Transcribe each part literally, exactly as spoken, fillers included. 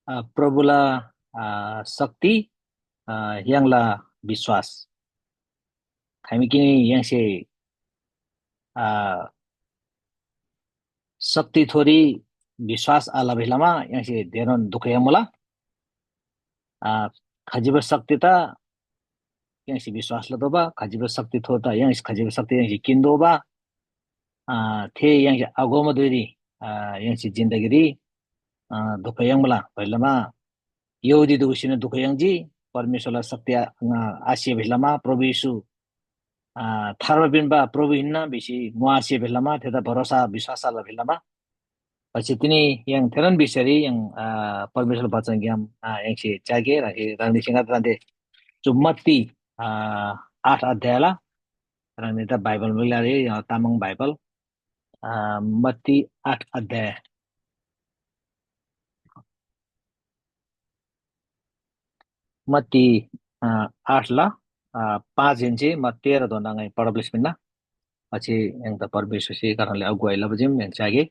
प्रभुला शक्ति, य्‍हाङला विश्‍वास। खाइमै किनी य्‍हाङसे शक्ति थोरी विश्‍वास आलबा लमा य्‍हाङसे धेनोन दुःख याङ्मुला। खजिबा शक्ति त य्‍हाङसे विश्‍वास लतोःबा, खजिबा शक्ति थोर त य्‍हाङसे खजिबा शक्ति य्‍हाङसे किन्‍तोःबा। थे य्‍हाङसे आघोमा धुइरी य्‍हाङसे जिन्दगीरी दुःख याङ्मुला। भैलमा यहूदी दुगुसिन दुःख याङ्जी, परमेश्‍वरला शक्ति आसे भिलमा प्रभु येशू थार्बा पिन्‍बा प्रभु हिन्‍ना भिसी ङोआसे भिलमा थेदा भरोसा विश्‍वास आल भिलमा। पछि तिनी य्‍हाङ थेनोन विषयरी य्‍हाङ परमेश्‍वरला वचनग्‍याम य्‍हाङसे च्‍यागे। ह्राङसे ह्राङनीसे ङादा दान्‍दे चु मत्ती आठ अध्यायला, ह्राङनीदा बाइबल मिलारे तामाङ बाइबल, मत्ती आठ अध्याय। मत्ती आठ ला पाँच इन्ची म तेह्र दोना ङाइ पढब लिस्मिन्ना। पछि य्‍हाङदा परमेश्‍वरसे कारनले अगुवाई लबा जिम य्‍हाङ च्‍यागे।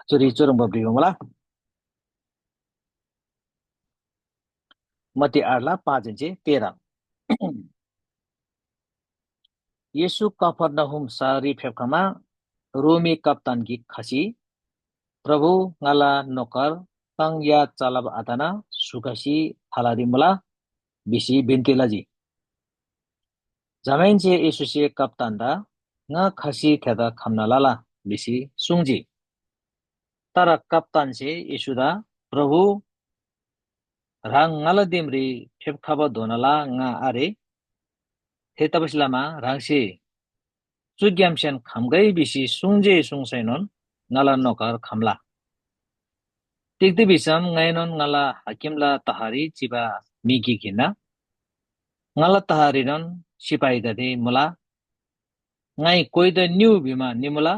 चुरी चुह्रङ्बा भ्रिबा मुला। मत्ती आठ ला पाँच इन्ची तेह्र। येशू कफर्नहुम शहररी फेप्‍खमा रोमी कप्‍तान गिक खसी, "प्रभु, ङाला नोकर ताङ या चलब आतना सुखसी थालरी मुला," भिसी बिन्‍ती लजी। जमाहेन्‍से येशूसे कप्‍तानदा, "ङा खसी थेदा खम्‍ना लला," भिसी सुङ्जी। तर कप्‍तानसे येशूदा, "प्रभु, ह्राङ ङाला दिमरी फेप्‍खबाधोनाला ङा आरे। थेतबासेलमा ह्राङसे चुग्‍यामसेन खम्‍गै भिसी सुङ्जे सुङ्सैनोन ङाला नोकर खम्‍ला। तिग्‍दा भिसम ङाइनोन ङाला हाकिमला तहरी चिबा म्‍हि गिक हिन्‍ना। ङाला तहरीनोन सिपाहीगदे मुला। ङाइ कोइदा निउ भिमा निमुला,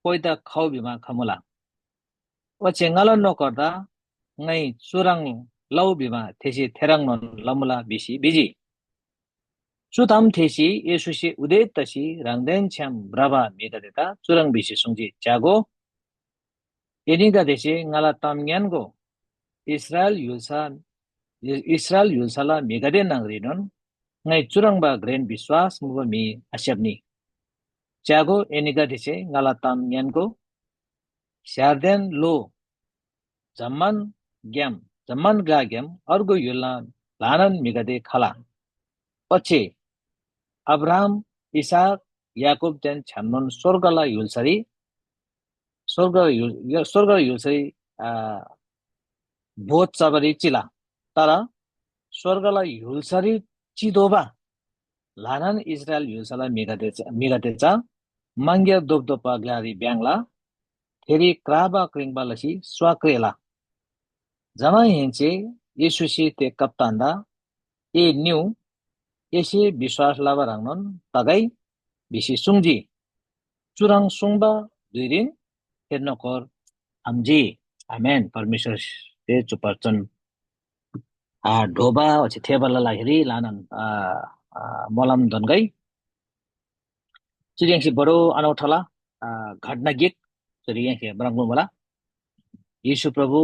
कोइदा खउ भिमा खमुला। ओच्‍छे ङाला नोकरदा ङाइ चुह्रङ् लउ भिमा थेसे थेह्रङ्नोन लमुला," भिसी भिजी। चु ताम थेःसी येशूसे उदेक तसी ह्राङदेन छ्‌याम भ्रबा म्‍हिगदेदा चुह्रङ् भिसी सुङ्जी, "च्‍यागो, एनीगदेसे ङाला ताम ङ्‌यान्‍गो, इस्राएल य्‍हुल्‍सा, इस्राएल य्‍हुल्‍साला म्‍हिगदे न्‍हङरीनोन ङाइ चुह्रङ्बा घ्रेन विश्‍वास मुबा म्‍हि आस्‍याप्‍नी। च्‍यागो, एनीगदेसे ङाला ताम ङ्‌यान्‍गो, स्‍यारदेन लो जम्‍मान ग्‍याम, जम्‍मान ग्‍लाग्‍याम अर्गु य्‍हुलला ल्‍हानान म्‍हिगदे खला। ओच्‍छे अब्राहाम, इसहाक, याकूबदेन छ्‌यामनोन स्‍वर्गला य्‍हुल्‍सारी, स्‍वर्गला य्‍हुल-, स्‍वर्गला य्‍हुल्‍सारी, आ, भोज चबारी चिला। तर स्‍वर्गला य्‍हुल्‍सारी चितोःबा ल्‍हानान इस्राएल य्‍हुल्‍साला म्‍हिगदे चा, म्‍हिगदे चा मङग्‍यार धोपधोप्‍बा ग्‍लारी भ्‍याङ्‍ला, थेरी क्राबा क्रिङ्बा लसी स्‍वा क्रेःला।" जमाहेन्‍से येशूसे थे कप्‍तानदा, "ए निउ, एसे विश्‍वास लबा ह्रङ्नोन तगै," भिसी सुङ्जी। चुह्रङ् सुङ्बा धुइरीन थे नोकर खम्‍जी। आमेन। परमेश्‍वरसे चु वचन आ, ढोबा ओच्‍छे थेबाला लागिरी ल्‍हानान, आ, आ, मोलम दोन्‍गै। चुरी य्‍हाङसे बडो अनौठोला, आ, घटना गिक चुरी य्‍हाङसे म्राङ्बा मुला। येशू प्रभु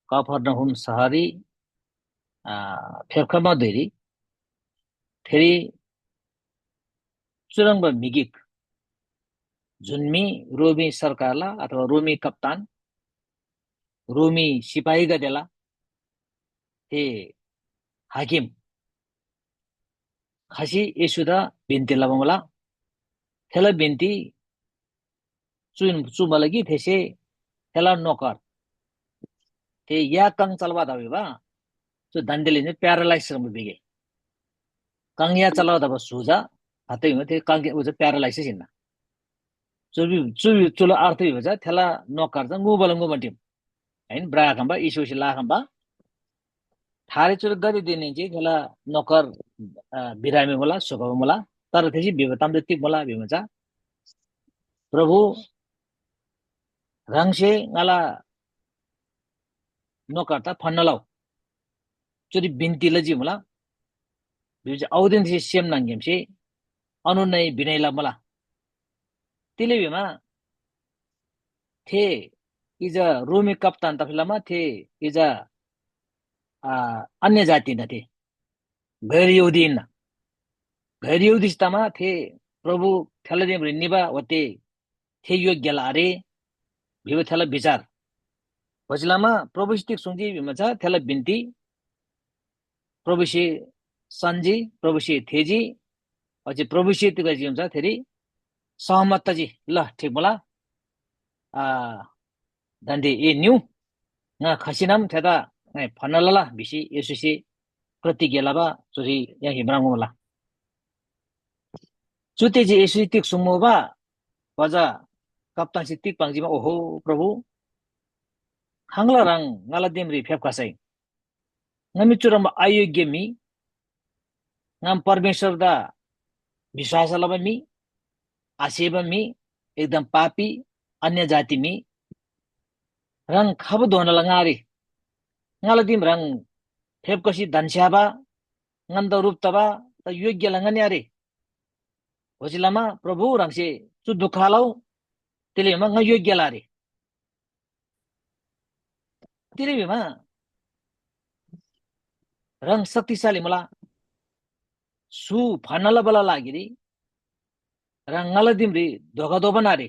कफर्नहुम शहररी, आ, फेप्‍खबा धुइरी थेरी चुह्रङ्बा म्‍हि गिक, जुन म्‍हि रोमी सरकारला अथवा रोमी कप्‍तान, रोमी सिपाहीगदेला थे हाकिम खसी येशूदा बिन्‍ती लबा मुला। थेला बिन्‍ती चु, चु मुला कि थेसे थेला नोकर थे या काङ चल्‍बा तबा भिबा, चु दान्‍देले नि paralyze ह्रङ्‌बा भिगे। काङ या चल्‍बा तबा सुजा हातै थे काङ उजा paralysis हिन्‍ना। चु बि-, चु बि-, चुला अर्थ भिबा चा थेला नोकर चा ङुबाला ङुबा टिम। हैन, ब्रा खम्‍बा, इसुसी ला खम्‍बा। थारे चुर गदे दिने जे थेला नोकर, अ, बिरामी मुला, सुखबा मुला। तर थेसी भिबा ताम चा तिग मुला भिबा चा, "प्रभु, ह्राङसे ङाला नोकर ता फन्न लउ।" चुरी बिन्ती लजी मुला। भिबा चा औदेन थेसे सेम न्‍हङग्‍यामसे अनुनय विनय लबा मुला। तिले भिमा थे इजा रोमी कप्‍तान तफे लमा थे इजा आ, अन्‍य जाति हिन्‍ना थे, गैर यहूदी हिन्‍ना। गैर यहूदीसे तमा थे प्रभु थेला दिमरी निबा ओते थे योग्‍यला आरे भिबा थेला विचार। ओजिलमा प्रभुसे तिग सुङ्जी भिमा चा थेला बिन्ती प्रभुसे सन्‍जी, प्रभुसे थेजी, ओच्‍छे प्रभुसे तिग लजी भिमा चा थेरी सहमत तजी, ल ठिक मुला, आ, दान्‍दे ए निउ, ङा खसीनम थेदा ङाइ फन्‍ना लला भिसी येशूसे प्रतिज्ञा लबा चुरी य्‍हाङसे म्राङ्बा मुला। चुते जे येशूसे तिग सुङ्मुबा, ओजा कप्‍तानसे तिग पाङ्जीमा, ओहो प्रभु, खाङ्ला ह्रङ् ङाला दिमरी फेप्‍खसै? ङा मी चुह्रङ्बा अयोग्‍य म्‍हि, ङाम परमेश्‍वरदा विश्‍वास लबा म्‍हि, आसेबा म्‍हि, एकदम पापी, अन्‍य जाति म्‍हि। ह्राङ खबा धोनाला ङारी ङाला दिम ह्राङ फेप्‍खसी धन्‍छ्‌याबा, ङन्‍दा ह्रुप तबा त योग्‍यला ङनी आरे। ओजिलमा प्रभु ह्राङसे चु दुःख लउ, तिले भिमा ङा योग्‍यला आरे। तिले भिमा ह्राङ शक्तिशाली मुला। सु फन्‍ना लबाला लागिरी ह्राङ ङाला दिमरी धोका दोबान आरे।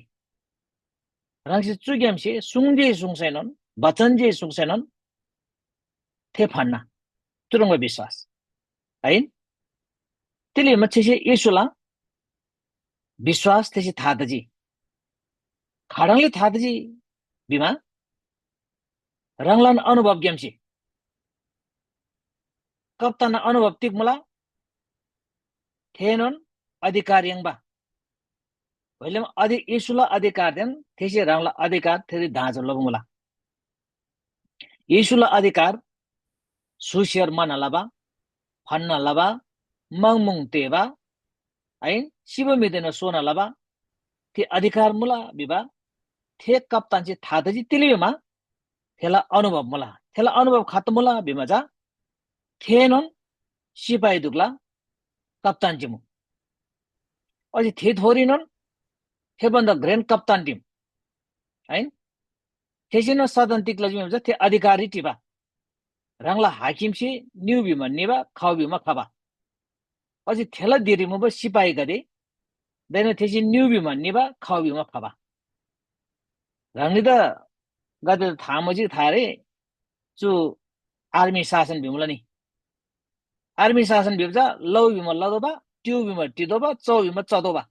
ह्राङसे चुग्‍यामसे सुङ जे सुङसैनोन, बचन जे सुङसैनोन थे फन्‍ना। चुह्रङ्बा विश्‍वास। आइन? तिले भिमा थेसे येशूला विश्‍वास थेसे था तजी। खाह्रङ्ले था तजी भिमा, ह्राङलान अनुभवग्‍यामसे। कप्‍तानना अनुभव तिग मुला? थेएनोन अधिकार याङ्बा। ओइलम अधि-, येशूला अधिकारदेन थेसे ह्राङला अधिकार थेरी दाँजो लबा मुला। येशूला अधिकार सुसेर म्‍हना लबा, फन्‍ना लबा, मङमुङ तेःबा, आइन, सिबा म्‍हिदेन सोना लबा थे अधिकार मुला भिबा थे कप्‍तानसे था तजी। तिले भिमा थेला अनुभव मुला। थेला अनुभव खात मुला भिमा चा थेनोन सिपाही दुगला कप्‍तान चिमु। अझ थे थोरीनोन थे भन्दा घ्रेन कप्‍तान टिम। आइन? थेसेनोन सदन तिग लजी भिमा चा थे अधिकारी टिबा। ह्राङला हाकिमसे निउ भिमा निबा, खउ भिमा खबा। अझ थेला धिरी मुबा सिपाहीगदे दाइनोन थेसे निउ भिमा निबा, खउ भिमा खबा। ह्राङनीदा गाते था मुजी था रे, चु आर्मी शासन भिमुला नि। आर्मी शासन भिबा चा लउ भिमा लतोःबा, टिउ भिमा टितोःबा, चउ भिमा चतोःबा।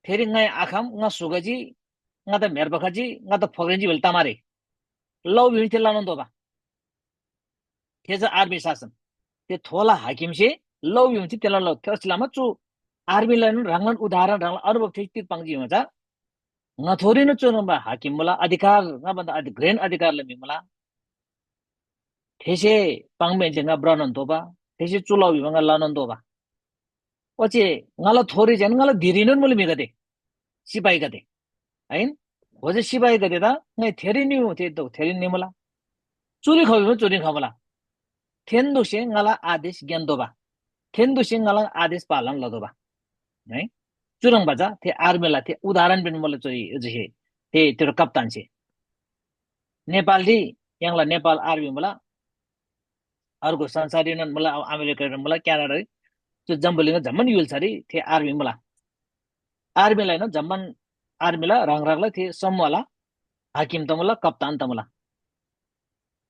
थेरी ङाइ आखम, ङा सुगजी, ङादा म्‍हेर्बा खजी, ङादा फोक्रेन्‍जी भिल तमारे। लउ भिमा थे लनोन तोःबा। थे चा आर्मी शासन। थे थोला हाकिमसे लउ भिमा थे तेला लउ। थेसी लमा चु आर्मीलाएनोन ह्राङलान उदाहरण, ह्राङला अनुभव थे तिग पाङ्जी भिमा चा ङाथोरीन चुह्रङ्बा हाकिम मुला, अधिकार, ङा भन्दा अधि-, घ्रेन अधिकारला म्‍हि मुला। थेसे पाङ्‌माहेन्‍से ङा भ्रनोन तोःबा, थेसे चु लउ भिमा ङा लनोन तोःबा। ओच्‍छे ङाला थोरी झन ङाला धिरीनोन मुला म्‍हिगदे, सिपाहीगदे। आइन? ओच्‍छे सिपाहीगदेदा ङाइ थेरी निउ, थे दो-, थेरी निमुला। चुरी खउ भिमा चुरी खमुला। थेन्‍दुसे ङाला आदेश ज्ञान तोःबा। थेन्‍दुसे ङाला आदेश पालन लतोःबा। है? चुह्रङ्बा चा थे आर्मीला थे उदाहरण पिन मुला चुरी ओच्‍छे थे तेरो कप्‍तानसे। नेपालरी य्‍हाङला नेपाल आर्मी मुला, अर्को संसाररीनोन मुला, अब अमेरिकारीनोन मुला, क्यानाडारी, चु जम्‍बुलिङरी जम्‍मान य्‍हुल्‍सारी थे आर्मी मुला। आर्मीलाएनोन जम्‍मान आर्मीला ह्राङ ह्राङला थे समूहला हाकिम तमुला, कप्‍तान तमुला।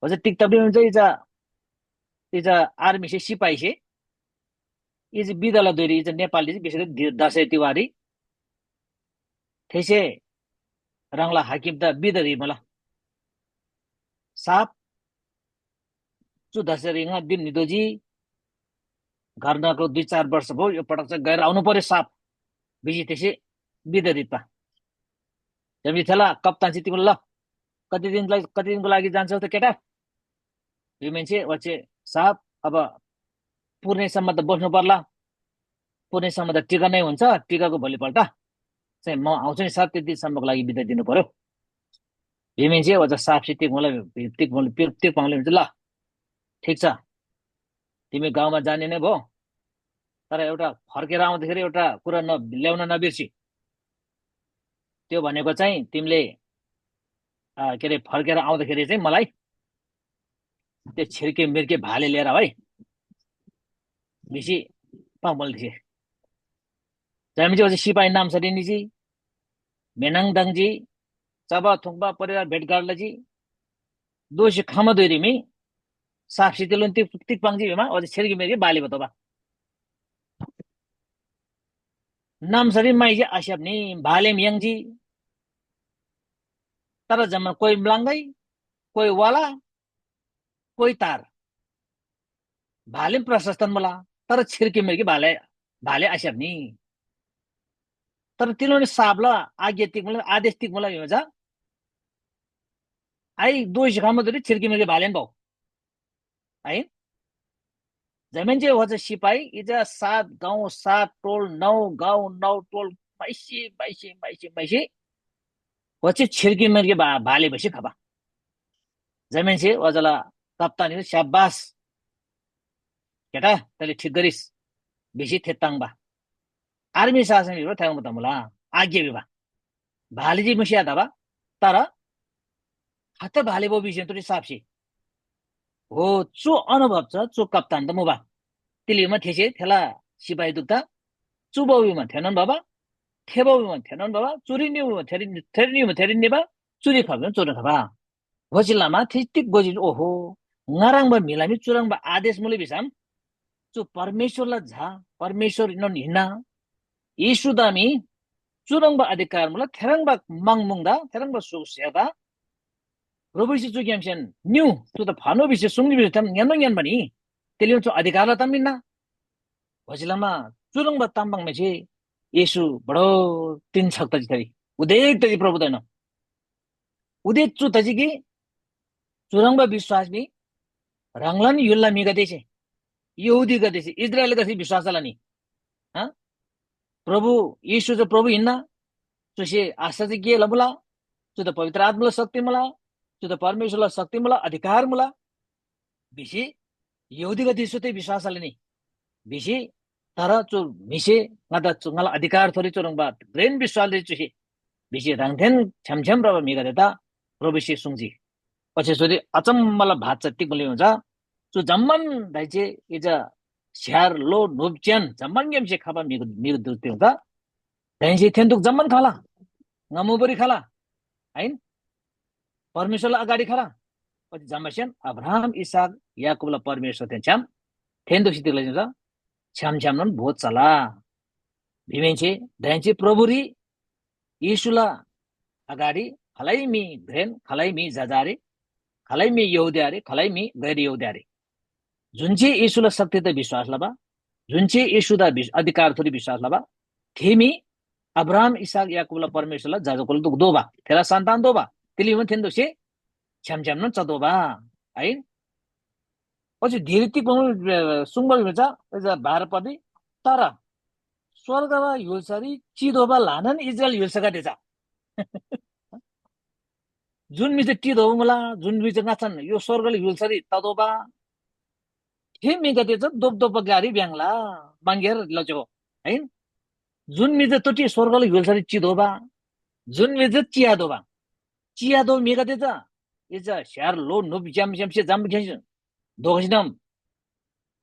ओच्‍छे तिग तबरी हुन्छ, इजा, इजा आर्मीसे, सिपाहीसे, इजा बिदाला धुइरी इजा नेपालरी विशेष गरी दि-, दसैँ तिहाररी थेसे ह्राङला हाकिमदा बिदा ह्रीमुला। साहब, चु दसैँरी ङा दिम निदोजी, घर नगएको दुई चार वर्ष भयो, यो पटक चाहिँ गएर आउनु पर्यो साहब, भिसी थेसे बिदा ह्रीप्‍बा। जब थेला कप्‍तानसे तिमीले ल, कति दिनलाई, कति दिनको लागि जान्छौ त केटा? भिमेन्से ओच्‍छे साहब, अब पुर्नेसम्म त बस्नु पर्ला, पुर्नेसम्म त टिका नै हुन्छ, टिकाको भोलिपल्ट चाहिँ म आउँछु नि साहब, त्यति दिनसम्मको लागि बिदा दिनु पर्यो। भिमेन्से ओच्‍छे साहबसे तिग मुला, तिग मुला, तिग पाङ्ले हुन्छ ल, ठिक छ, तिमी गाउँमा जाने नै भयो, तर एउटा फर्केर आउँदाखेरि एउटा कुरा न, ल्याउन नबिर्सी। त्यो भनेको चाहिँ तिमीले के अरे फर्केर आउँदाखेरि चाहिँ मलाई त्यो छिर्के मिर्के भाले लिएर है भिसी पामल थिए। जमिन चाहिँ सिपाही नामसरी निजी, मेनाङ दङजी, चबा थुङ्बा परिवार भेटघाट लजी, दोषी खमा दुइरी मी साक्षी तिलुन तिक तिक पाङ्जी भिमा अझ छिर्के मिर्के भाले बतोबा। नामसरी माइजी आस्याप नि भालेम याङ्जी। तर जम्मा कोही म्लाङ्गै, कोही वाला, कोही तार। भालेम प्रशस्तन मुला, तर छिर्के मिर्के भाले भाले आस्याप नि। तर तिलोनी सापला आज्ञा तिक मुला, आदेश तिक मुला भिमा जा आई दोषी खमा दुइरी छिर्के मिर्के भालेन भाउ। है। जमिन चाहिँ वचा सिपाही इजा सात गाउँ सात टोल नौ गाउँ नौ टोल मैसी मैसी मैसी मैसी वचे छिर्के मिर्के बा भाले बसी खबा। जमिन चाहिँ वजला कप्तान स्याबास केटा तैँले ठिक गरिस भिसी थेत्ताङ्बा। आर्मी शासन भिबा थ्याङ्बा तमुला आज्ञा भिबा। भालेजी मुसिया धबा तर खत्ता भाले बो बिजेन तुरी साप्सी। हो चु अनुभव छ चु कप्तान त मुबा। तिलीमा थेसे थेला सिपाही दुक्ता चु बाउमा थेनोन बाबा, थे बाउमा थेनोन बाबा, चुरी निउमा थेरी थेरी निउमा थेरी निबा, चुरी खबा चुरी खबा। होचिलामा थे तिक गोजिन ओहो, ङाराङ्बा म्हिलामी चुराङ्बा आदेश मुले भिसम चु परमेश्वरला झा परमेश्वर इनोन हिन्ना। येशूदा मी चुह्रङ्बा अधिकार मुला, थेह्रङ्बा माङमुङदा, थेह्रङ्बा सुख स्‍यादा प्रभुसे चुग्‍यामसेन निउ चुदा फानो भिसी सुङ्जी भिसी थेन ङ्‌यान्‍बा ङ्‌यान्‍बा नि। तेलियन चु अधिकारला ताम हिन्‍ना। होचिलमा चुह्रङ्बा ताम पाङ्‌माइसे येशू बडो तिन छक तजी थरी उदेक तजी प्रभुदाएन। उदेक चु तजी कि चुह्रङ्बा विश्‍वास मी ह्राङलान य्‍हुलला म्‍हिगदेसे, यहूदीगदेसे, इस्राएलगदेसे विश्‍वास लनी। हँ? प्रभु येशू चा प्रभु हिन्‍ना। चुसे आश्चर्य गे लमुला। चुदा पवित्र आत्‍माला शक्ति मुला। चुदा परमेश्‍वरला शक्ति मुला, अधिकार मुला भिसी यहूदीगदेसे चुते विश्‍वास लनी भिसी। तर चु म्‍हिसे ङादा चु ङाला अधिकार थोरी चुह्रङ्बा घ्रेन विश्‍वासले चुसे भिसी ह्राङथेन छ्‌याम छ्‌याम भ्रबा म्‍हिगदेदा प्रभुसे सुङ्जी। ओच्‍छे चुरी अचम्‍मला भाषा तिग मुला भिमा चा चु जम्‍मान दाइचे इजा स्‍यार लो न्‍हुप च्‍यान जम्‍मानग्‍यामसे खबा म्‍हिगु म्‍हिगु दुर तिग चा। दाइसे थेन्‍दुक जम्‍मान खला, ङा मुबारी खला, आइन? परमेश्‍वरला अगाडि खला। ओच्‍छे जम्‍मासेन अब्राहाम, इसहाक, याकूबला परमेश्‍वरदेन छ्‌याम थेन्‍दुकसे तिग लजी चा छ्‌याम छ्‌यामनोन भोज चला। भिमेन्‍से दाइसे प्रभुरी येशूला अगाडि खालै म्‍हि घ्रेन, खालै म्‍हि जजा आरे, खालै म्‍हि यहूदी आरे, खालै म्‍हि गैर यहूदी आरे। जुन चाहिँ येशूला शक्तिदा विश्‍वास लबा, जुन चाहिँ येशूदा विश-, अधिकार थोरी विश्‍वास लबा, थे म्‍हि अब्राहाम, इसहाक, याकूबला परमेश्‍वरला जजाकुल दोबा, थेला सन्‍तान दोबा। तेली भिमा थेन्‍दोसे छ्‌याम छ्‌यामनोन चतोःबा, है। ओच्‍छे धिरी तिग सुङ्बा भिमा चा, एजा बाह्र पदरी, तर स्‍वर्गला य्‍हुल्‍सारी चितोःबा ल्‍हानान इस्राएल य्‍हुल्‍सागदे चा। जुन म्‍हि चा टितोःबा मुला, जुन म्‍हि चा ङाच्‍छान यो स्‍वर्गला य्‍हुल्‍सारी ततोःबा, थे म्‍हिगदे चा दोपदोपा ग्‍लारी भ्‍याङ्ला, माङ्‌ग्‍यार लच्‍यो, है। जुन म्‍हि चा तोटी स्‍वर्गला य्‍हुल्‍सारी चितोःबा, जुन म्‍हि चा चियातोःबा, चियातोःबा म्‍हिगदे चा, एजा स्‍यार लो न्‍हुप ज्‍याम ज्‍यामसे जम्‍बुखेन्‍सी दोगसिनम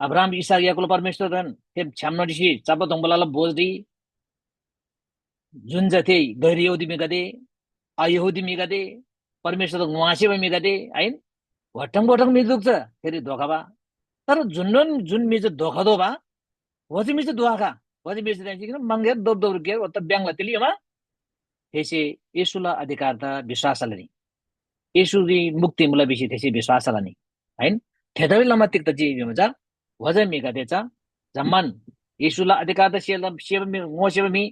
अब्राहाम, इसहाक, याकूबला परमेश्‍वरदेन थे छ्‌याम नटिसी चप्‍बा दोङ्बलाला भोजरी जुन जाति गैर यहूदी म्‍हिगदे, अयहूदी म्‍हिगदे, परमेश्‍वरदा ङोआसेबा म्‍हिगदे, आइन? भोटङ भोटङ म्‍हि दुग्‍छ, फेरि धोखबा। तर जुननोन जुन म्‍हि चा धोखा दोबा, ओजी म्‍हि चा धोखा, ओजी म्‍हि चा ह्राङसे किन मङग्‍यार दोब दोब गेर ओत्‍ता ब्‍याङ्ला तेलिमा थेसे येशूला अधिकारदा विश्‍वास लनी। येशूरी मुक्ति मुला भिसी थेसे विश्‍वास लनी। आइन? थेतबासेलमा तिग्‍दा जे भिमा चा, ओजा म्‍हिगदे चा जम्‍मान येशूला अधिकारदा सेबा म्‍हि, ङोसेबा म्‍हि,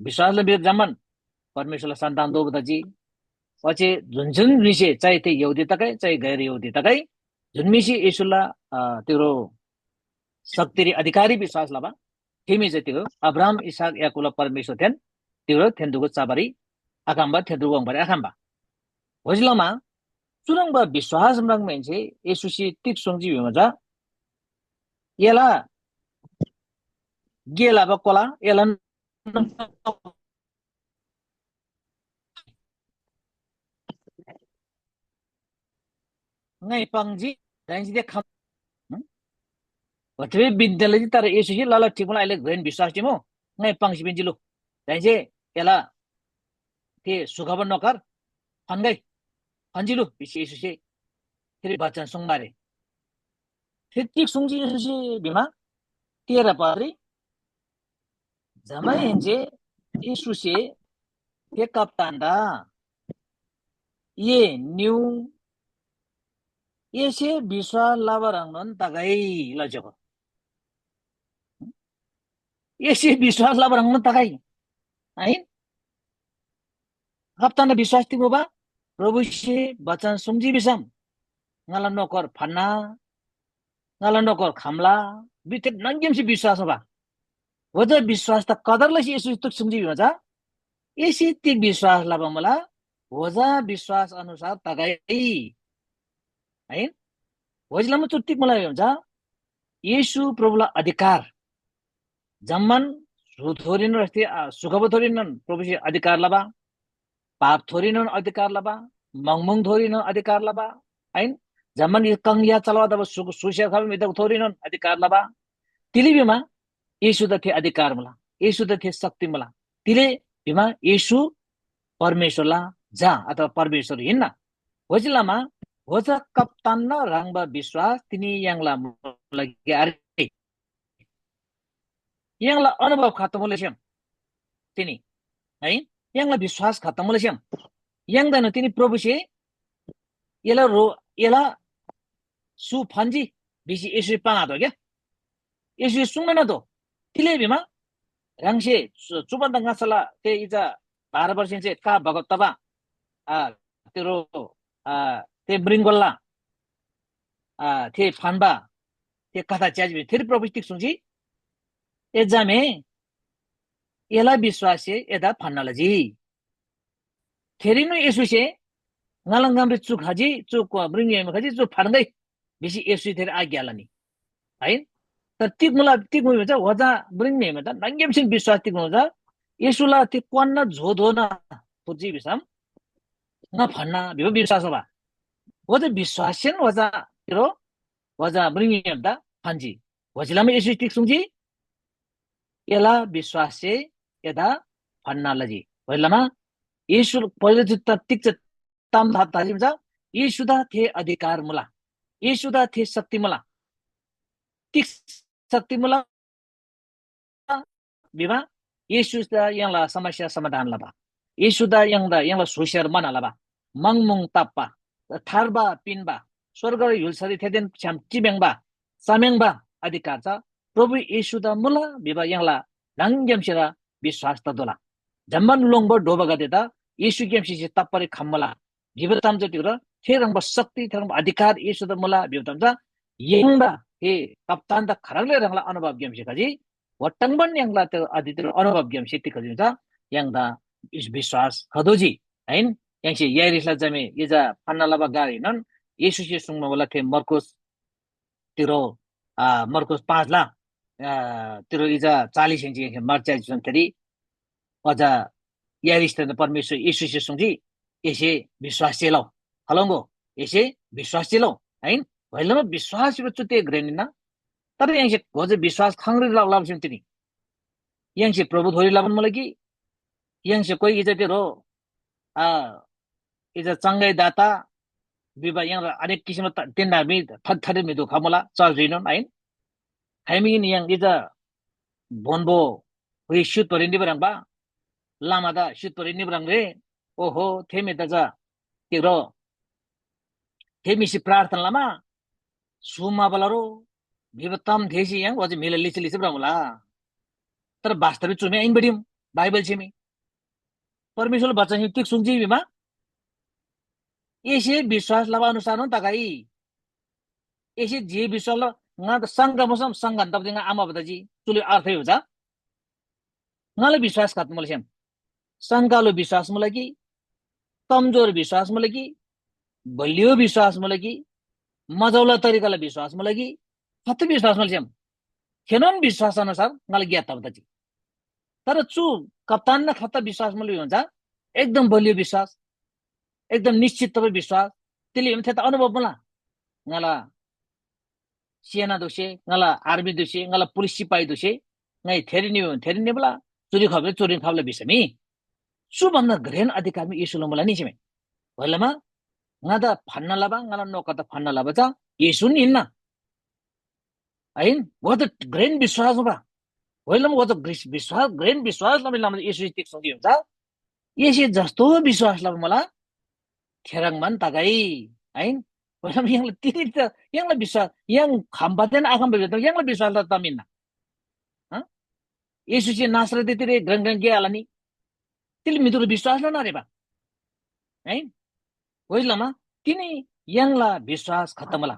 विश्‍वासला म्‍हि जम्‍मान परमेश्‍वरला सन्‍तान दोबा तजी। ओच्‍छे जुन जुन म्‍हिसे, चाहे थे यहूदी तगै, चाहे गैर यहूदी तगै, जुन म्‍हिसे येशूला, अ, तिरो शक्तिरी अधिकारी विश्‍वास लबा, थे म्‍हि चा तिरो अब्राहाम, इसहाक, याकूबला परमेश्‍वरदेन तिरो थेन्‍दुगु चबारी आखम्‍बा, थेन्‍दुगु वाङ्बारी आखम्‍बा। ओजिलमा चुह्रङ्बा विश्‍वास म्राङ्माहेन्‍से येशूसे तिग सुङ्जी भिमा चा, एला गे लबा कोला एला ङाइ पाङ्जी, दाहेन्‍से थे खम। हं? ओतेबे बिन्‍ती लजी, तर येशूसे लला, ठिक मुला, आहिले घ्रेन विश्‍वास टिमो, ङाइ पाङ्सी पिन्‍जी लु। दाहेन्‍से एला थे सुखबा नोकर फन्‍गै, फन्‍जी लु, भिसी येशूसे थेरी बचन सुङ्बा आरे। थे तिग सुङ्जी येशूसे भिमा, तेह्र पदरी, जमाहेन्‍से येशूसे थे कप्‍तानदा, "ए निउ, एसे विश्‍वास लबा ह्रङ्नोन तगै" लज्‍योगो। एसे विश्‍वास लबा ह्रङ्नोन तगै। आइन? कप्‍तानदा विश्‍वास तिग मुबा? प्रभुसे बचन सुङ्जी भिसम, ङाला नोकर फन्‍ना, ङाला नोकर खम्‍ला, बिथे नङग्‍यामसे विश्‍वास मुबा। ओजा विश्‍वास त कदर लसी येशूसे तिग सुङ्जी भिमा चा, एसे तिग विश्‍वास लबा मुला, ओजा विश्‍वास अनुसार तगै। आइन? ओजिलमा चु तिग मुला भिमा चा, येशू प्रभुला अधिकार, जम्‍मान सुथोरीन रस्‍ती, आ, सुखबथोरीनन प्रभुसे अधिकार लबा, पापथोरीनन अधिकार लबा, मङमुङथोरीनन अधिकार लबा, आइन? जम्‍मान यी कङ या चलवा तबा सु-, सुस्‍या खबा म्‍हिदकथोरीनन अधिकार लबा। तिली भिमा येशूदा थे अधिकार मुला, येशूदा थे शक्ति मुला। तिले भिमा येशू परमेश्‍वरला झा अथवा परमेश्‍वर हिन्‍ना। ओजिलमा ओजा कप्‍तानना ह्रङ्‌बा विश्‍वास तिनी य्‍हाङला मुला गे आरे। य्‍हाङला अनुभव खत्तम मुलेस्‍याम तिनी, है, य्‍हाङला विश्‍वास खत्तम मुलेस्‍याम य्‍हाङदाएनोन तिनी प्रभुसे एला रो, एला सु फन्‍जी भिसी येशूसे पाङ्आतोः क्या। येशूसे सुङ्नैनतोः। तिले भिमा ह्राङसे चु-, चु भन्‍दा ङाच्‍छाला थे इचा बाह्र वर्षहेन्‍से का बगत तबा, आ, तेरो, आ, थे म्रिङकोला, आ, थे फन्‍बा, थे कथा च्‍याजी भिसी थेरी प्रभुसे तिग सुङ्जी? ए झामे, एला विश्‍वाससे एदा फन्‍ना लजी। थेरीनोन येशूसे, ङाला ङामरी चु खजी, चु क-, म्रिङम्‍हेमे खजी, चु फन्‍गै भिसी येशूसे थेरी आज्ञा लनी। है? तर तिग मुला, तिग मुबा चा, ओजा म्रिङम्‍हेमे चा नङग्‍यामसेन विश्‍वास तिग मुबा चा, येशूला ति क्‍वान्‍ना झोधोना फुर्जी भिसम, ङा फन्‍ना भिबा विश्‍वास मुबा। ओजा विश्‍वाससेन ओजा तिरो, ओजा म्रिङम्‍हेमेदा फन्‍जी। ओजिलमा येशूसे तिग सुङ्जी? एला विश्‍वाससे एदा फन्‍ना लजी। ओजिलमा येशू पवित्र जुत्ता तिग चा ताम था-, थाजी भिमा चा, येशूदा थे अधिकार मुला। येशूदा थे शक्ति मुला। तिग शक्ति मुला भिमा, येशूदा य्‍हाङला समस्या समाधान लबा, येशूदा य्‍हाङदा य्‍हाङला स्‍हुस्‍यार म्‍हाना लबा, मङमुङ ताप्‍बा, थार्बा पिन्‍बा, स्‍वर्गला य्‍हुल्‍सारी थेदेन छ्‌याम चिम्‍याङ्बा, चम्‍याङ्बा अधिकार चा प्रभु येशूदा मुला भिबा य्‍हाङला न्‍हङग्‍यामसेला विश्‍वास ततोःला। जम्‍मान लोङ्‌बा ढोबागदेदा येशूग्‍यामसे जे ताप्‍बारी खम्‍मुला भिबा ताम चा तिग्‍दा, थे ह्रङ्‌बा शक्ति, थे ह्रङ्‌बा अधिकार येशूदा मुला भिबा ताम चा य्‍हाङदा थे कप्‍तानदा खाह्रङ्‌ले ह्राङला अनुभवग्‍यामसे खजी, वट्टङबन य्‍हाङला त्यो अदितिर अनुभवग्‍यामसे तिग खजी चा य्‍हाङदा विश्‍वास खतोःजी। आइन? य्‍हाङसे याइरसला जमे इजा फन्‍ना लबा ग्‍लारीनोन येशूसे सुङ्बा मुला थे मर्कुस तिरो, आ, मर्कुस पाँचला, आ, तिरो इजा चालिस हेन्‍से य्‍हाङसे मर्चा जुन थेरी अझ याइरिस्‍तेन परमेश्‍वर येशूसे सुङ्जी, एसे विश्‍वास चेलौ। हलोङ्गो, एसे विश्‍वास चेलौ। आइन? व्‍हाइलमा विश्‍वास भिबा चु ते घ्रेन हिन्‍ना। तर य्‍हाङसे घोजै विश्‍वास खङरी लबा लबा सेम तिनी। य्‍हाङसे प्रभु थोरी लबान मुला कि य्‍हाङसे कोइ इजा तेरो, आ, इजा चङ्गै दाता भिबा य्‍हाङला अनेक किसिमला त-, तिन्‍ना मी थरी थरी म्‍हि दुख मुला, चर्चरीनोन आइन? खाइमीन य्‍हाङ इजा बोन्‍बो हुइ स्‍युत परि निबा ह्रङ्‌बा, लामादा स्‍युत परि निबा ह्रङ् रे, ओहो, थे म्‍हिदा चा तिग्रो, थे म्‍हिसे प्रार्थना लमा, सु म्‍हाबा लरो, भिबा ताम थेःसी य्‍हाङ ओच्‍छे म्‍हिला लिच्‍छा लिच्‍छा भ्रमुला। तर वास्तवरी चुमे आइनबडिम, बाइबल छिमी। परमेश्‍वरला बचनसे तिग सुङ्जी भिमा, एसे विश्‍वास लबा अनुसारनोन तगै। एसे जे विश्‍वास ल, ङा त शङ्का मुसम शङ्का तबदे ङा आमा बताजी, चुले अर्थ हो जा। ङाला विश्‍वास खत्तम मुला सेम। शङ्कालो विश्‍वास मुला कि, कमजोर विश्‍वास मुला कि, बलियो विश्‍वास मुला कि, मजौला तरिकाला विश्‍वास मुला कि, खत्तम विश्‍वास मुला सेम। थेनोन विश्‍वास अनुसार ङाला ज्ञात तबदजी। तर चु कप्‍तानना खत्ता विश्‍वास मुला भिमा चा एकदम बलियो विश्‍वास, एकदम निश्‍चित तबा विश्‍वास, तिले भिमा थेदा अनुभव मुला। ङाला सेना दोसे, ङाला आर्मी दोसे, ङाला पुलिस सिपाही दोसे, ङाइ थेरी निबा थेरी निबला, चुरी खबा चुरी खबला भिसमी चु भन्दा घ्रेन अधिकार मी येशूला मुला नि छिमे। होइलमा ङादा फन्‍ना लबा, ङाला नोकरदा फन्‍ना लबा चा येशून हिन्‍ना। आइन? वो त घ्रेन विश्वास मुबा। होइलम वो त ग्रिस-, विश्वास, घ्रेन विश्वास लबा लमा येशूसे तिग सुङ्गी हुन्छ? एसे जस्तो विश्वास लबा मुला थेह्रङ्बान तगै। आइन? होइलम यङला तिनी त यङला विश्वास, यङ खम्बातेन आखम्बा भित्र यङला विश्वास त तमिन्‍ना। हँ? येशूसे नासरतरी घ्रेन घ्रेन गे आलनी। तिल म्‍हिदुर विश्वास लना रे बा। आइन? होइलमा तिनी यङला विश्वास खत्तम होला।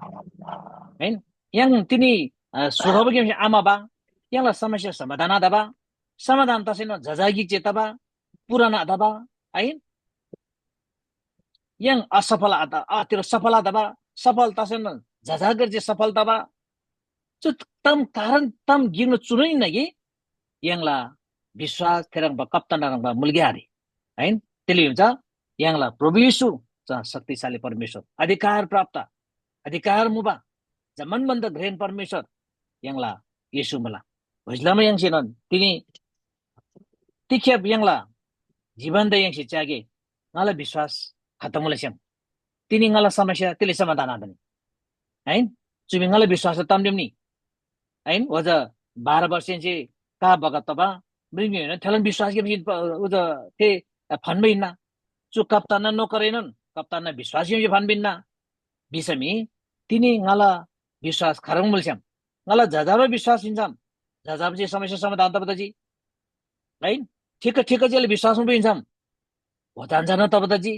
आइन? यङ तिनी, अ, सुखबा गेमसे आमा बा, यङला समस्या समाधान आदबा, समाधान तसेन जजागिक जे तबा, पुराना आदबा, आइन? यङ असफल आत, अतिर सफल आतबा, सफल तसेन जजागर जे सफल तबा। चु तम कारण तम गिनु चुनैन कि यङला विश्वास थेह्रङ्बा कप्‍तान ह्रङ्बा मुलगे आरे। आइन? तेली हुन्छ यङला प्रभु येशू चा शक्तिशाली परमेश्वर, अधिकार प्राप्त, अधिकार मुबा, जम्‍मान भन्दा घ्रेन परमेश्वर यङला येशू मुला। होइलमा यङसेनन तिनी तिखेब यङला जीवनदा यङसे च्यागे ङाला विश्वास खत्तम मुला स्‍याम। तिनी ङाला समस्या तिले समाधान आतनी। आइन? चुमी ङाला विश्वास ताम देमनी। आइन? ओजा बाह्र वर्षसे का बगत तबा मृगमी होइन थेलन विश्वास गेमसी उजा थे फन्‍बा हिन्‍ना। चु कप्‍तानना नोकरएनोन कप्‍तानना विश्वास गेमसी फन्‍बा हिन्‍ना। भिसमी तिनी ङाला विश्वास खरङ मुलस्‍याम ङाला जजाबा विश्वास हिन्‍सम जजाबा जे समस्या समाधान तबा तजी। आइन? ठिक्क ठिक्क जेले विश्वास मुबा हिन्‍सम होतान जाना तबा तजी।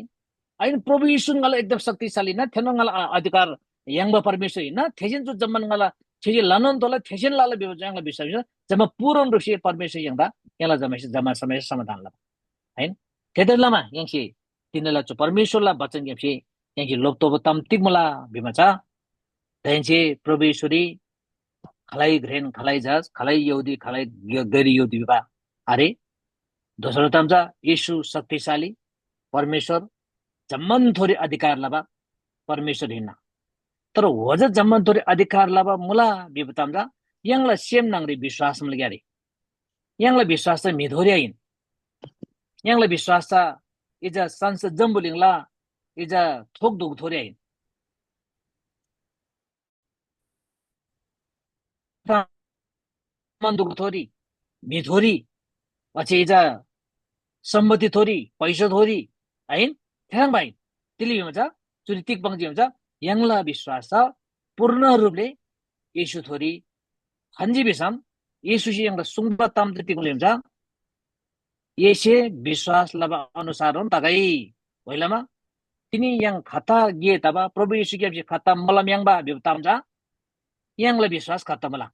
आइन? प्रभु येशू ङाला एकदम शक्तिशाली ना, थेन ङाला अ-, अधिकार याङ्बा परमेश्वर हिन्‍ना, थेसेन चु जम्‍मान ङाला थेसे लनोन तोला, थेसेन लाला भिबा ङाला विश्वास हिन्‍ना, जम्‍मा पूर्ण रूपसे परमेश्वर यङदा यङला जम्‍मा जम्‍मा समस्या समाधान लबा। आइन? थेतोन लमा यङसे तिनीला चु परमेश्वरला बचनग्‍यामसे यङसे लोप्‍तोःबा ताम तिग मुला भिमा चा, दाहेन्‍से प्रभु येशूरी खालै घ्रेन, खालै जहाज, खालै यहूदी, खालै ग-, गैर यहूदी भिबा आरे। दोस्रो ताम चा येशू शक्तिशाली परमेश्वर, जम्‍मान थोरी अधिकार लबा परमेश्वर हिन्‍ना। तर होजा जम्‍मान थोरी अधिकार लबा मुला भिबा ताम चा यङला सेम न्‍हङरी विश्‍वास मुला ग्‍यारे। यङला विश्‍वास चा म्‍हिथोरी आहिन। यङला विश्‍वास चा इजा संसार जम्‍बुलिङला इजा थोक दुगु थोरी आहिन। सामान दुगु थोरी, म्‍हि थोरी, अझै इजा सम्‍पत्ति थोरी, पैसा थोरी, आहिन? थेह्रङ्बा आहिन। तिली भिमा चा चुरी तिग पाङ्जी भिमा चा यङला विश्‍वास चा पूर्ण रूपले येशू थोरी खन्‍जी भिसम येशूसे यङदा सुङ्बा ताम चा तिग मुला भिमा चा एसे विश्‍वास लबा अनुसारनोन तगै। होइलमा तिनी य्‍हाङ खत्ता गे तबा प्रभु येशूग्‍यामसे खत्ता मोलम याङ्बा भिबा ताम चा य्‍हाङला विश्‍वास खत्ता मुला।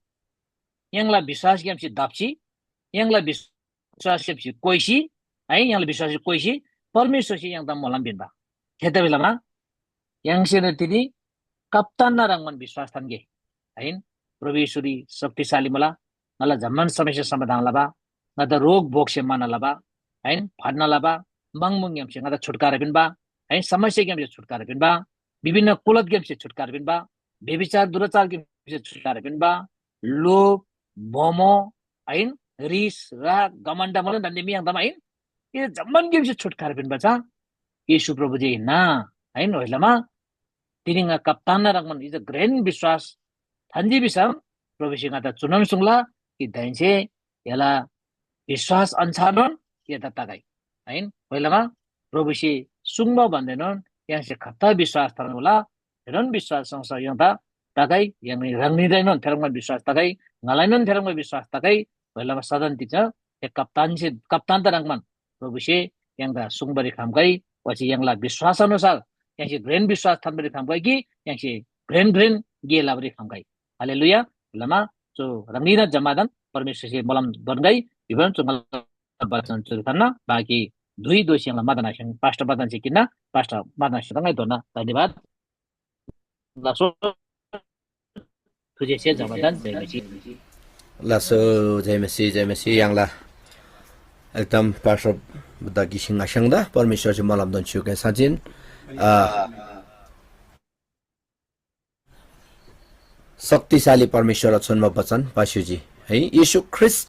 य्‍हाङला विश्‍वासग्‍यामसे धप्‍सी, य्‍हाङला विश्‍वासग्‍यामसे कोइसी, है, य्‍हाङला विश्‍वाससे कोइसी परमेश्‍वरसे य्‍हाङदा मोलम पिन्‍बा। थेतबासेलमा य्‍हाङसेन तिनी कप्‍तानना ह्रङ्‌बान विश्‍वास थान्‍गे। आहिन? प्रभु येशूरी शक्तिशाली मुला। ङाला जम्‍मान समस्या समाधान लबा, ङादा रोग भोगसे म्‍हाना लबा, आहिन? फाड्ना लबा, मङमुङग्‍यामसे ङादा छुटकारा पिन्‍बा, आहिन? समस्याग्‍यामसे छुटकारा पिन्‍बा, विभिन्न कुलतग्‍यामसे छुटकारा पिन्‍बा, व्यभिचार दुराचारग्‍यामसे छुटकारा पिन्‍बा, लोभ, बोमो, आहिन? रिस, राग, घमण्‍ड मुला दान्‍दे मी य्‍हाङदम आहिन? ये जम्‍मान गेमसे छुटकारा पिन्‍बा चा येशू प्रभु जे हिन्‍ना, आहिन? होइलमा तिनी ङा कप्‍तानना ह्रङ्‌बान इजा घ्रेन विश्‍वास थान्‍जी भिसम प्रभुसे ङादा चुनोन सुङ्ला कि दाहेन्‍से एला विश्‍वास अन्‍छारनोन एदा तगै। आहिन? होइलमा प्रभुसे सुङ्बा भन्‍दैनोन य्‍हाङसे खत्ता विश्‍वास थान्‍मुला, थेनोन विश्‍वास संसार य्‍हाङदा तगै, य्‍हाङनी ह्राङनीदाएनोन थेह्रङ्बा विश्‍वास तगै, ङालाएनोन थेह्रङ्बा विश्‍वास तगै। होइलमा सदन तिग्‍छ थे कप्‍तानसे, कप्‍तानदा ह्रङ्‌बान प्रभुसे य्‍हाङदा सुङ्बारी खम्‍गै, ओच्‍छे य्‍हाङला विश्‍वास अनुसार य्‍हाङसे घ्रेन विश्‍वास थान्‍बारी खम्‍गै कि य्‍हाङसे घ्रेन घ्रेन गे लबारी खम्‍गै। हालेलुया। लमा चु ह्राङनीदा जम्‍मादान परमेश्‍वरसे मोलम दोन्‍गै भिबान चु ङाला वचन चुरी थान्‍ना। बाँकी धुइ दोःसी य्‍हाङला मदन आस्‍याङ पास्‍टर मदनसे किन्‍ना, पास्‍टर मदन आस्‍याङ ङाइ धोना। धन्‍यवाद। लासो थुजेसे जम्‍मादान जय मसीह। लासो जय मसीह, जय मसीह य्‍हाङला एकदम पास्‍टर बुद्ध गिसिङ आस्‍याङदा परमेश्‍वरसे मोलम दोन स्‍युके साँचिन। आ, शक्तिशाली परमेश्‍वरला छोन्‍बो वचन पास्‍युजी है। येशू ख्रीष्‍ट